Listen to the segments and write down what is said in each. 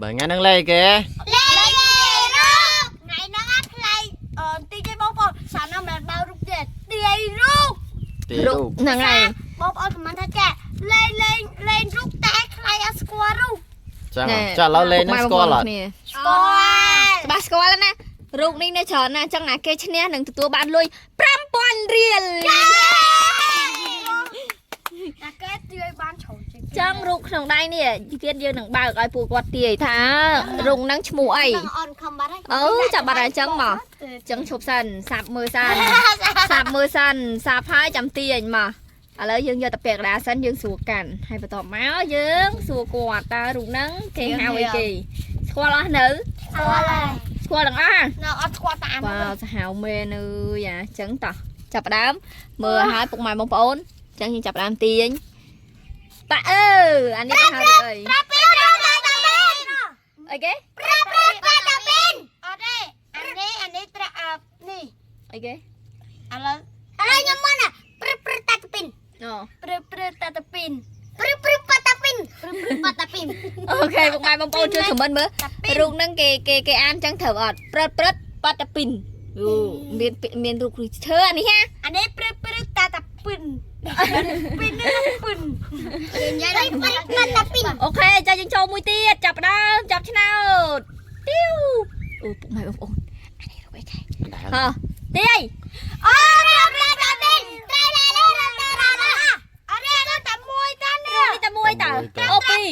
បើថ្ងៃហ្នឹងលេខគេ លេខរូបថ្ងៃហ្នឹងអាថ្លៃអឺទីគេបងប្អូនសាណាមិនបើរូបទេទាយរូប ទីរូប ហ្នឹងហើយ បងប្អូនខមមិនថាចាលេងលេងលេងរូបតែថ្លៃអត់ស្គាល់រូប ចឹងចាឥឡូវលេខហ្នឹងស្គាល់អត់ គ្នា ស្គាល់ ច្បាស់ស្គាល់ហើយណារូបនេះនៅច្រើនណាស់អញ្ចឹងណាគេឈ្នះនឹងទទួលបានលុយ5000រៀល តែគេទាយបានច្រើនជាង ចឹងរូបក្នុងដៃនេះទៀតយើងនឹងបើកឲ្យពួកគាត់ទាយថារូបហ្នឹងឈ្មោះអី នឹងអនខំបាត់ហើយ អឺចាប់បាត់ហើយអញ្ចឹងមកអញ្ចឹងឈប់សិនសាប់មើលសិនសាប់មើលសិនសាប់ហើយចាំទាញមកឥឡូវយើងយកតែពាក់កណ្ដាលសិនយើងសួរកាន់ហើយបន្ទាប់មកយើងសួរគាត់តើរូបហ្នឹងគេហៅអីគេស្គាល់អស់នៅ ស្គាល់ហើយ ស្គាល់ទាំងអស់ហ៎ នៅអត់ស្គាល់តាអាន វ៉ាវសាហាវមែនអើយអាអញ្ចឹងតោះចាប់ផ្ដើមមើលឲ្យពុកម៉ែបងប្អូនអញ្ចឹងយើងចាប់ផ្ដើមទាញប៉ាអើអានេះគេហៅរូបអី ប្រាប់ពីប្រាប់តាពីន អីគេ ប្រាប់ប្រាប់តាពីនអត់ទេអានេះអានេះត្រាក់អនេះ អីគេ ឥឡូវឥឡូវខ្ញុំមកណាព្រឹបព្រឹបតាពីន អូ ព្រឹបព្រឹបតាពីនព្រឹបព្រឹបតាពីនព្រឹបព្រឹបតាពីន OK ពុកម៉ែបងប្អូនជួយ comment មើល តាពីន រូបហ្នឹងគេគេគេអានអញ្ចឹងត្រូវអត់ព្រឹតព្រឹតប៉ាតាពីនអូមានពាក្យមានរូបគ្រូឈើអានេះហា អានេះព្រឹបព្រឹបតាតាពីនពីននេះពីននិយាយដល់ព្រឹបព្រឹបតាពីន OK ចាយើងចូលមួយទៀតចាប់ផ្ដើមចាប់ឆ្នោតទៀវអូពុកម៉ែបងប្អូនអានេះរូបអីគេហ៎ទាយ អូព្រឹបព្រឹបតាពីនត្រៃឡាឡាឡាឡាឡាអត់ទេតាមួយតានេះ នេះតែមួយតើអូពីរ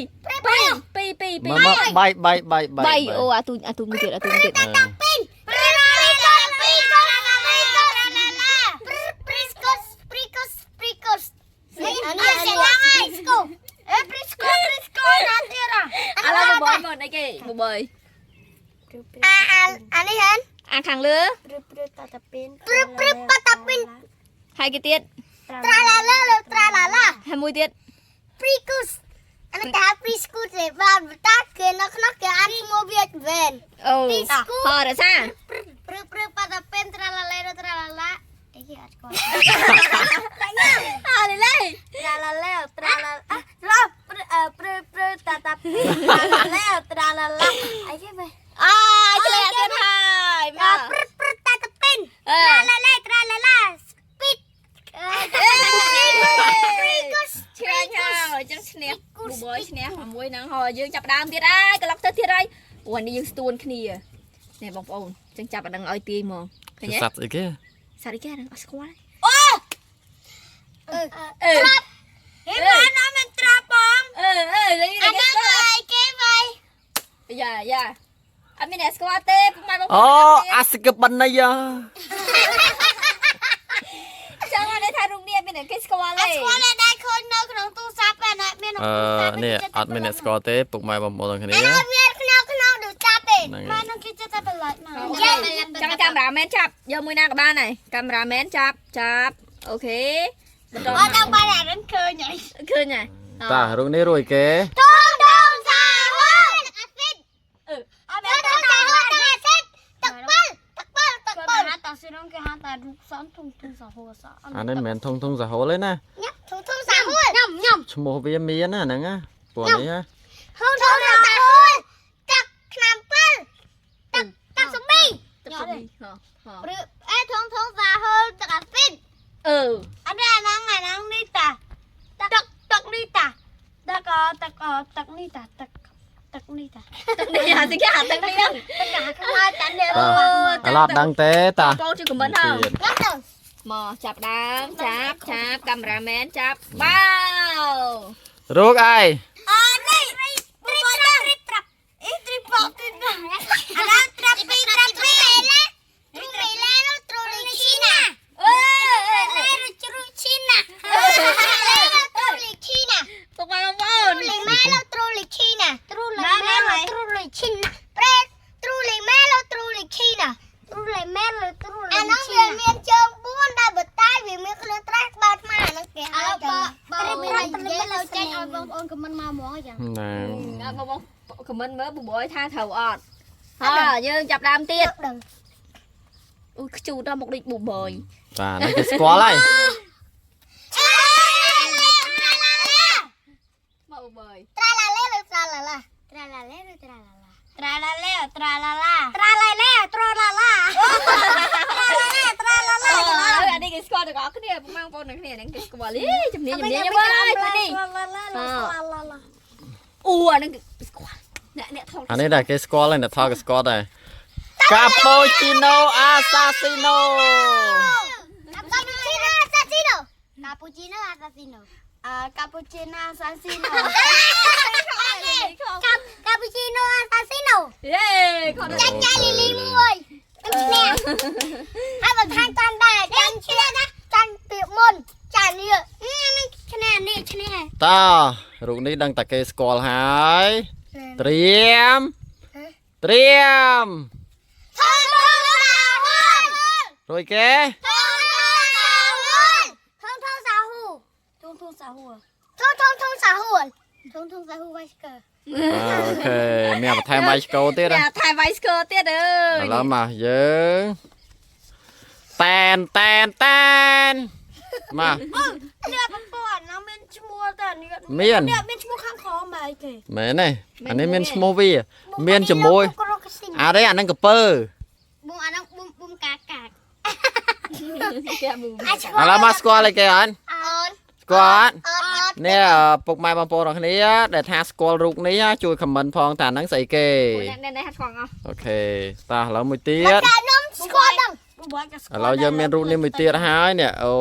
ពីរពីរពីរពីរ មើលមកបាយបាយបាយបាយ បីអូអាទូអាទូមួយទៀតអាទូមួយទៀត ពីនព្រឹបព្រឹបតាពីនឡាឡាឡាឡាឡាព្រឹបព្រីស្កូសព្រីកូសព្រីកូសនេះអានេះព្រីស្កូអេព្រីស្កូព្រីស្កូណាទៀតអា ឥឡូវបបយមកអីគេបបយ អាអាអានេះហ៎ អាខាងលើ ព្រឹបព្រឹបតាតាពីនព្រឹបព្រឹបតាតាពីន ហើយគេទៀត ត្រាឡាឡាលើត្រាឡាឡា ហើយមួយទៀត ព្រីគូសអានេះគេហៅព្រីស្គូទេបាទតាគេនៅក្នុងគេអានឈ្មោះវាវិញ អូហរសា ព្រឹបព្រឹបតាតាពីនត្រាឡាឡាត្រាឡាឡាអីគេអត់ស្គាល់ អើលេ ត្រាឡាឡាត្រាឡាអាត្រាព្រឹបព្រឹបតាតាពីនត្រាឡាឡាត្រាឡាឡាអីគេបែ អាឆ្លាទៀតហើយមក ព្រឹបព្រឹបតាតាពីន អឺ ត្រាឡាឡាត្រាឡាឡាស្ពីតព្រីគូស ឆ្ងាញ់ហើយអញ្ចឹងឈ្នះបបយឈ្នះមួយហ្នឹងហើយយើងចាប់ដើមទៀតហើយកន្លុកទៅទៀតហើយអូអានេះយើងស្ទួនគ្នានេះបងប្អូនអញ្ចឹងចាប់អានឹងឲ្យទាយហ្មងឃើញទេ សត្វស្អីគេ សត្វអីគេអានឹងអត់ស្គាល់ អូ អឺ ហេបានអត់មិនត្រាប់បង អឺអឺលេង អាហ្នឹងអីគេវៃ យ៉ាយ៉ាអត់មានអ្នកស្គាល់ទេពុកម៉ែបងប្ អូ អូន អាសកបណ្ណៃយ៉ា ចឹងអត់ថារូបនេះអត់មានអ្នកគេស្គាល់ទេ អត់ស្គាល់ទេដែរឃើញនៅក្នុងទូរស័ព្ទឯណាមាន អឺនេះអត់មានអ្នកស្គាល់ទេពុកម៉ែបងប្អូនទាំងគ្នា អត់មានក្នុងក្នុងទូរស័ព្ទទេ ហ្នឹង បាននឹងគេចិត្តតែបន្លាចមក ចង់កាមេរ៉ាមែនចាប់យកមួយណាក៏បានដែរកាមេរ៉ាមែនចាប់ចាប់ OK បន្ត អត់ដល់បានអានឹងឃើញហើយ ឃើញហើយ តារូបនេះរួយគេ ធំធំសាហូអត់ពីអត់មានធំសាហូទឹកទឹកពិលទឹកពិលទឹកពិលតាស៊ីរងគេហៅតារូបសនធំធំសាហូស អានេះមិនមែនធុងធុងសហូលទេណា ធំធំសាហូញ៉ាំញ៉ាំ ឈ្មោះវាមានណាហ្នឹងណាពួកនេះណា ធំធំសាហូទឹកឆ្នាំពិលទឹកទឹកសំប៊ី ទឹកសុំហ៎ហ៎ ព្រឹបអេធំធំសាហូទឹកអាពី អឺ អានេះអាហ្នឹងអាហ្នឹងនេះតាទឹកទឹកនេះតាទឹកអទឹកអទឹកនេះតាទឹកទឹកនេះតា ទឹកនេះអាស្គាទឹកនេះហ្នឹង ទឹកអាខ្មៅតានេះ តាឥឡូវអត់ដឹងទេតា បងជួយខមមិនហើយ ទៀត ញ៉ាំទៅ មកចាប់ដើមចាប់ចាប់កាមេរ៉ាមែនចាប់បាវ រូបអី អនេះត្រីត្រីត្រាប់អីត្រីប៉ត្រីអាហ្នឹងត្រាប់ពីត្រាប់ពីឡាទ្រូលីឡាទ្រូលីឈីណា អឺ ទ្រូឈីណាទ្រូលីឈីណា ពុកម៉ែបងប្អូន ទ្រូលីម៉ែលទ្រូលីឈីណាទ្រូលីម៉ែលទ្រូលីឈីណាប្រេទ្រូលីម៉ែលទ្រូលីឈីណាទ្រូលីម៉ែលទ្រូលីអាហ្នឹងវាមានជើង4ដែលបតែវាមានខ្លួនត្រេះក្បាលថ្មអាហ្នឹងគេហៅបើបើមាននិយាយលើចេញឲ្យបងប្អូនខមមិនមកហ្មងអញ្ចឹង ណា អត់បងបងខមមិនមើលបបយថាត្រូវអត់ហើយយើងចាប់ដើមទៀត ដឹង អូយខ្ជូតដល់មកដូចបបយ តានេះគេស្គាល់ហើយ មកបបយ ត្រាឡាឡេឬត្រាឡាឡាត្រាឡាឡេឬត្រាឡាឡា ត្រាឡាឡែត្រាឡាឡាត្រាឡាឡែត្រាឡាឡាត្រាឡាឡែត្រាឡាឡា អានេះគេស្គាល់ទាំងអស់គ្នាបងប្អូនទាំងគ្នាហ្នឹងគេស្គាល់អីជំនាញជំនាញហ្នឹងហើយពេលនេះអូអាហ្នឹងស្គាល់អ្នកអ្នកថត អានេះដែលគេស្គាល់ហើយអ្នកថតក៏ស្គាល់ដែរកាពូជីណូអាសាស៊ីណូ កាពូជីណូអាសាស៊ីណូកាពូជីណូអាសាស៊ីណូ អឺកាពូជីណាសាស៊ីណូ កាពូជីណូអាសាស៊ីណូ យេខន ចាញ់ចាលីលីមួយខ្ញុំឈ្នះហើយបន្ថែមតាមដែរចាញ់ឈ្នះណាចាញ់ពីមុនចាញ់នេះហ្នឹងឈ្នះនេះឈ្នះ តើរូបនេះដឹងតែគេស្គាល់ហើយត្រៀមត្រៀម ធំធំសាហ៊ុន រួចគេ ធំធំសាហ៊ុនធំធំសាហ៊ូ ធុងធុងសាហួរ ធំធំធំសាហ៊ុនធំធំសាហ៊ូវ៉ៃស្កើ អូខេមានបន្ថែមវាយឆ្កោទៀតណា តែថែវាយស្គរទៀតអើយ ឥឡូវមកយើងតែនតែនតែនមក នេះបងប្អូនអាមានឈ្មោះតែនេះ មាន នេះមានឈ្មោះខាងក្រោមបែរគេ មែនទេអានេះមានឈ្មោះវា មានជាមួយអានេះអានឹងកពើ បុំអាហ្នឹងបុំបុំកាកា គេមូ ឥឡូវមកស្គាល់អីគេអត់ អូន ស្គាល់អត់ អត់អត់ នេះពុកម៉ែបងប្អូនទាំងគ្នាដែលថាស្គាល់រូបនេះជួយខមមិនផងថាហ្នឹងស្អីគេ អ្នកអ្នកហាត់ស្គាល់អស់ អូខេតោះឥឡូវមួយទៀត តែនំស្គាល់ដឹង បងបងក៏ស្គា ឥឡូវយើងមានរូបនេះមួយទៀតហើយនេះអូ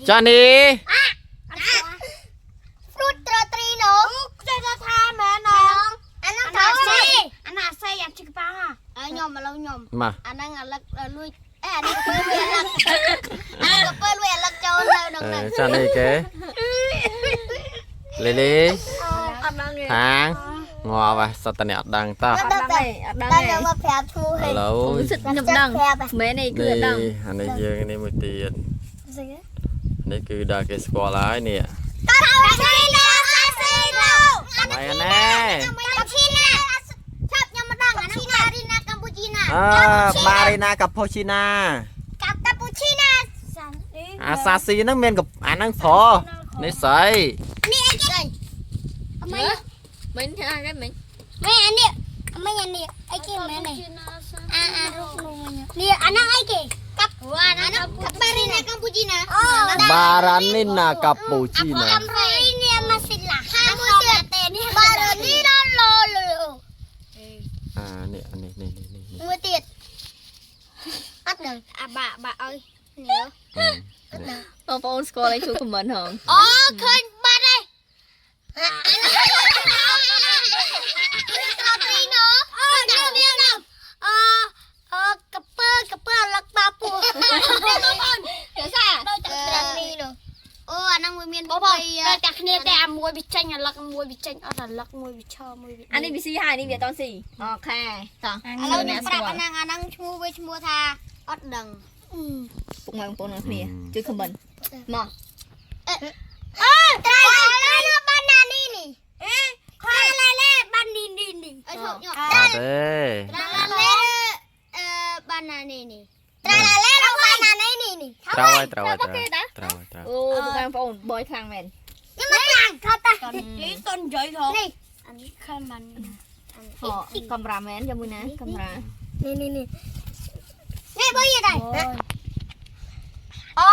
ចានេះ ហ្វ្រូតត្រត្រីណូ ចេះតែថាមែនណ អាហ្នឹងត្រូវស៊ី អាណាសៃអាជីកប៉ា អើញំឥឡូវញំ មក អាហ្នឹងអាលឹកលួចអេអានេះកពើលួចអាលឹកអានេះកពើលួចអាលឹកចូលនៅក្នុងហ្នឹង ចានេះគេលីលី អត់ដឹងទេ ខាងងាប់ហ่ะសត្វតអ្នកអត់ដឹងតោះ អត់ដឹងទេអត់ដឹង តែ ទេ ខ្ញុំមកប្រាប់ឈ្មោះ ឥឡូវ អូសិតខ្ញុំដឹងមែនទេគឺអត់ដឹង នេះអានេះយើងនេះមួយទៀតនេះគឺដល់គេស្គាល់ហើយនេះ កាពូជីណូអាស៊ីណូ ម៉ែណែ កាពូជីណាឆាប់ខ្ញុំមកដឹងអាហ្នឹងបារីណាកម្ពុជាណា អើបារីណាកាពូជីណា កាពូជីណា សានេះ អាសាស៊ីហ្នឹងមានកអាហ្នឹងប្រុសនេះស្អី នេះអីគេអមេ មិនថាគេមិន មេអានេះអមេអានេះអីគេមែនទេអាអារូបនោះនេះអាហ្នឹងអីគេកាប់អាហ្នឹងបារីណាកម្ពុជាណាអូ បារ៉ានីណាកាពូជីណា អំរីនេះមកសិលាហាមួយទៀតទេនេះបារនីដល់ឡឡ អានេះអានេះនេះនេះនេះ មួយទៀតអត់ដឹងអាបាក់បាក់អើយនេះ បងប្អូនស្គាល់ឲ្យជួយខមមិនហង អូឃើញបាត់ហើយត្រត្រីណូអូនេះនេះណូអអកពើកពើលឹកបាពូបងប្អូន គេសា ដូចតែត្រត្រីណូអូអាហ្នឹងវាមាន បងបងតែតែគ្នាតែអាមួយវាចេញអាលឹកមួយវាចេញអត់អាលឹកមួយវាឈរមួយវា អានេះវាស៊ីហើយនេះវាអត់តស៊ីអូខេតោះ ឥឡូវខ្ញុំប្រាប់អាហ្នឹងអាហ្នឹងឈ្មោះវាឈ្មោះថាអត់ដឹង ពុកម៉ែបងប្អូនទាំងគ្នាជួយខមមិនមក អឺត្រៃត្រៃបានណានេះនេះអេខ្លាឡែឡែបាននេះនេះនេះអើឈប់ញ៉ អត់ទេ ត្រៃឡែអឺបានណានេះនេះត្រៃឡែបានណានេះនេះនេះ ត្រូវហើយត្រូវហើយត្រូវត្រូវហើយត្រូវ អូពុកម៉ែបងប្អូនបយខ្លាំងមែន ខ្ញុំមកខ្លាំងខត់តា នេះសុននិយាយហង នេះ អានេះខំបាន ហ៎កាមេរ៉ាមែនជាមួយណាកាមេរ៉ា នេះនេះនេះនេះបើយីដែរអូ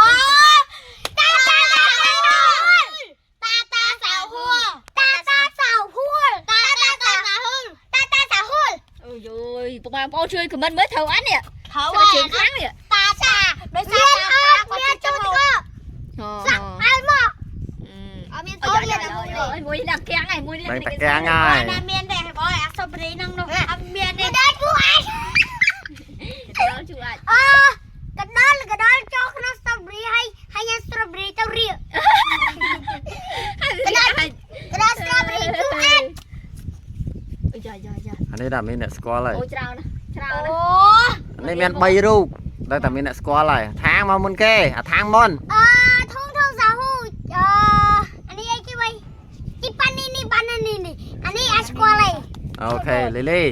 តាតាតាតាតាសាហួលតាតាសាហួលតាតាសាហួលតាតាសាហួល អូយយពុកម៉ែបងប្អូនជួយខមមិនមើលត្រូវអត់នេះ ថៅ ត្រូវជើងខ្លាំងនេះ តាតា ដោយសារ មាន តា អត់ គាត់ មាន ចូល ចូល ទៅ ទៅ ហ៎ សាក់ឲ្យមកអត់មាន អូ អូន យ មានតែមួយ យមួយនេះកាំងហើយមួយនេះ ដឹងតែកាំងហើយ ណាមានទេបងអាសុបរីហ្នឹងនោះអត់មានទេ ដែរគូអាច ដល់ជួយអាច អកណ្ដុលកណ្ដុលចូលក្នុង strawberry ហើយហើយញ៉ាំ strawberry ទៅរៀប ហើយក ណ្ដុល strawberry គូអាច អូយ៉ាយ៉ាយ៉ា អានេះដល់មានអ្នកស្គាល់ហើយ អូច្រើនណាស់ច្រើនណាស់ អូ អានេះមាន3រូបដល់តែមានអ្នកស្គាល់ហើយខាងមកមុនគេអាខាងមុន អធុងធុងសាហ៊ូអអានេះអីគេវិញជីប៉ានេះនេះប៉ានេះនេះអានេះអាចស្គាល់ហើយ អូខេលីលី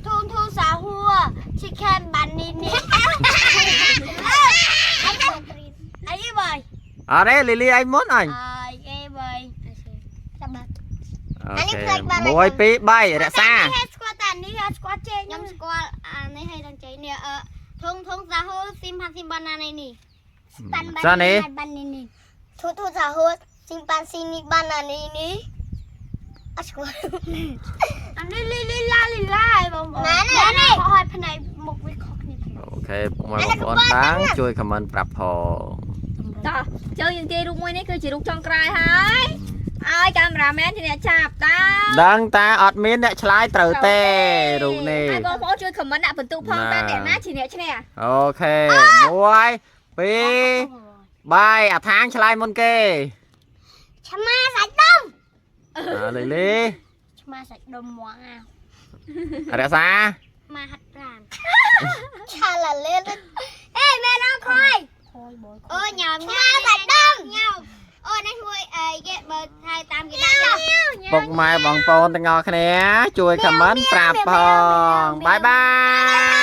ធុងធុងសាហួរ chicken បាននេះនេះអីបើ អត់ទេលីលីឯងមុនអញ អើយគេបើ ចាប់បាត់ OK 1 2 3រក្សា ស្គាល់តែនេះអត់ស្គាល់ចេខ្ញុំស្គាល់អានេះហើយដល់ចេនេះអឺធុងធុងសាហូស៊ីមផាស៊ីមបាណានេះនេះ សានេះ បាននេះនេះធូធូសាហូស៊ីមប៉ាន់ស៊ីនេះបានអានេះនេះអត់ស្គាល់ អានេះលីលីឡាលីឡាបងប្អូន ណានេះនេះ ខុសឲ្យផ្នែកមុខវាខុសគ្នា OK ពុកម៉ែបងប្អូនតាំងជួយ comment ប្រាប់ផង តោះជើងយើងទាយរូបមួយនេះគឺជារូបចុងក្រោយហើយឲ្យកាមេរ៉ាមែនជាអ្នកចាប់តើ ដឹងតាអត់មានអ្នកឆ្លើយត្រូវទេរូបនេះ ហើយបងប្អូនជួយ comment ដាក់បន្ទុកផងតើអ្នកណាជាអ្នកឈ្នះ OK 1 2 3អាថាងឆ្លើយមុនគេ ឆ្មាសាច់ដុំ អើលីលី ឆ្មាសាច់ដុំមកអា រក្សា មកហាត់ប្រាន ឆាឡាលេអេមែនអត់ខយ ខយបយ អូញ៉ាំឆ្មាសាច់ដុំញ៉ាំអូនេះមួយអីគេបើថៃតាមគេដាក់ចុះ ពុកម៉ែបងប្អូនទាំងអស់គ្នា ជួយ comment ប្រាប់ផង bye bye.